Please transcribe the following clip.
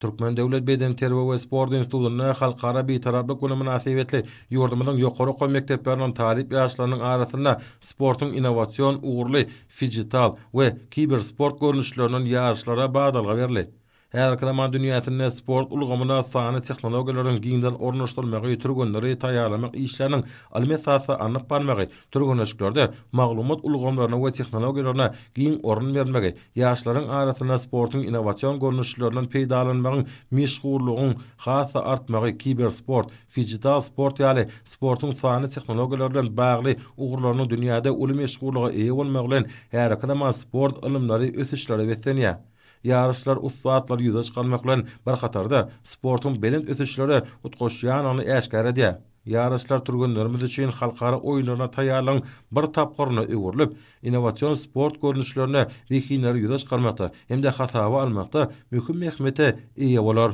Türkmen döwlet bedenterbiýe we sport institutynda Halkara Bitaraplyk güni mynasybetli ýurdumyzyň ýokary okuw mekdepleriniň talyp ýaşlarynyň arasynda sportuň innowasion ugurly fijital we kibersport görnüşlerinden ýaryşlara badalga berildi. Häzirki zaman dünýäsinde sport ulgamyna sanly tehnologiýalaryň giňden ornaşdyrylmagy türgenleri taýýarlamak işleriniň ylmy esasda alnyp barylmagy, türgenleşiklerde maglumat ulgamlaryna we tehnologiýalaryna giň orun berilmegi, ýaşlaryň arasynda sportuň innowasion görnüşlerinden peýdalanmagyň meşhurlygyň has-da artmagy kibersport, fijital sport ýaly sportuň sanly tehnologiýalar bilen bagly ugurlarynyň dünýäde uly meşhurlyga eýe bolmagy bilen häzirki zaman sport ylymlary ösüşlere beslenýär. Ýaryşlar ussatlary ýüze çykarmak bilen bir hatarda, sportuň belent ösüşlere utgaşýandygyny äşgär edýär. Ýaryşlar türgenlerimiz üçin halkara oýunlaryna taýýarlygyň bir tapgyryna öwrülip, innowasion sport görnüşlerinde zehinleri ýüze çykarmakda hem-de hasaba almakda möhüm ähmiýete eýe bolar.